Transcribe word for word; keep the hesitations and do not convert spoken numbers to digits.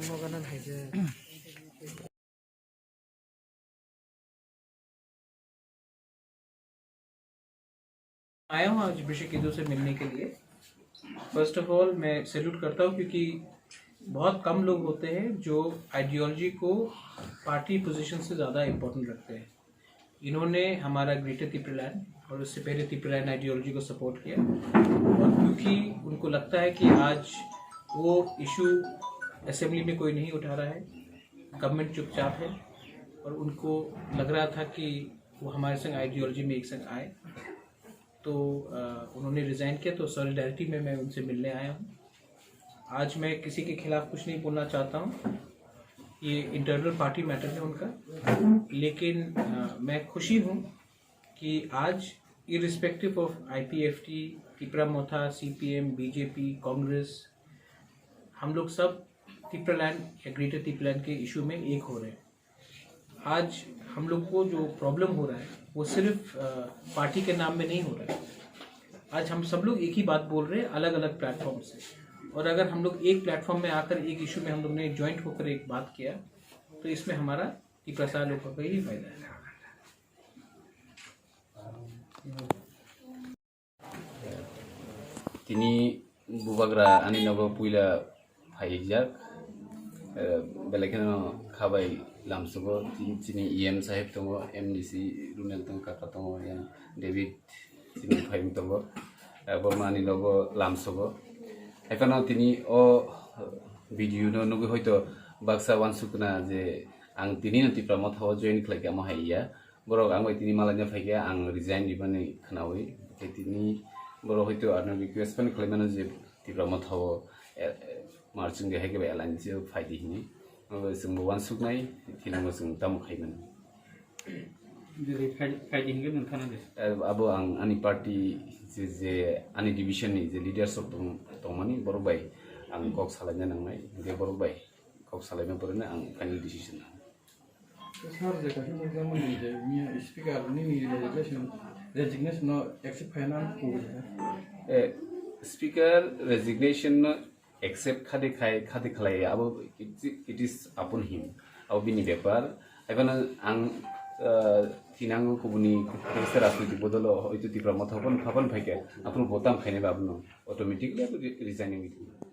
आया हूँ आज विश्व हिंदू से मिलने के लिए। फर्स्ट ऑफ ऑल, मैं सैल्यूट करता हूँ, क्योंकि बहुत कम लोग होते हैं जो आइडियोलॉजी को पार्टी पोजीशन से ज़्यादा इम्पोर्टेंट रखते हैं। इन्होंने हमारा ग्रेटर तिप्रालैंड और उससे पहले तिप्रालैंड आइडियोलॉजी को सपोर्ट किया, और क्योंकि उनको लगता है कि आज वो इशू असेंबली में कोई नहीं उठा रहा है, गवर्नमेंट चुपचाप है, और उनको लग रहा था कि वो हमारे संग आइडियोलॉजी में एक संग आए, तो अ, उन्होंने रिज़ाइन किया। तो सॉलिडारिटी में मैं उनसे मिलने आया हूँ। आज मैं किसी के खिलाफ कुछ नहीं बोलना चाहता हूँ, ये इंटरनल पार्टी मैटर है उनका, लेकिन अ, मैं खुशी हूँ कि आज, irrespective of I P F T, Tipra Motha, C P M, B J P, Congress, हम लोग सब तिपरालैंड या ग्रेटर तिपरालैंड के इशू में एक हो रहे हैं। आज हम लोग को जो प्रॉब्लम हो रहा है, वो सिर्फ अ, पार्टी के नाम में नहीं हो रहा है। आज हम सब लोग एक ही बात बोल रहे हैं, अलग अलग प्लेटफॉर्म से। और अगर हम लोग एक प्लेटफॉर्म में आकर एक इशू में हम लोग ने ज्वाइंट होकर एक बात किया, तो इसमें हमारा तिपरासा लोगों का ही फायदा है। Tini bubagra ani nogo puila phaijak, eh, belai kheno khabai lamsogo, tin-, chini E M saheb tongo, M D C Runel tongo, kaka tongo, yang David chini phaiyung tongo, eh, borma ani nogo lamsogo. Haiphano tini o video no nugwi hoito baksa wansukna je ang tini no Tipra Motha o join khlai kha, omo hai ya. Borok ang bai tini malaina phaikhe ang resign ribani khwnawi. Tei tini borok hoito ano request phano khlaimano je Tipra Motha o, eh, eh, marching de haikhe bai alliance o phaidi hini. Obo chwngbo wansuknai, thinango chwng tamo khaimani. Jodi phai-, phaidi hinkhe nwng thana de? Eh, abo ang ani party je, je ani division ni je leaders rok tong-, tongmani borok bai ang kok salaina nangnai, hinkhe borok bai kok salaima poreno ang final decision nangnai. Sir, je kaisa nukjakmani je miya speaker nini resignation, resignation no accept khaina kubui kha. Eh, speaker resignation no accept khade khai, khade khlai, abo it, it is upon him. Abo bini bepar. Haibano ang, eh, thinango kubuni kaisa rajnitik bodolo hoito Tipra Motha phan, phapan phaikha, aphuru botam khainai ba abono automatically abo re-, resigning wngwi thangna.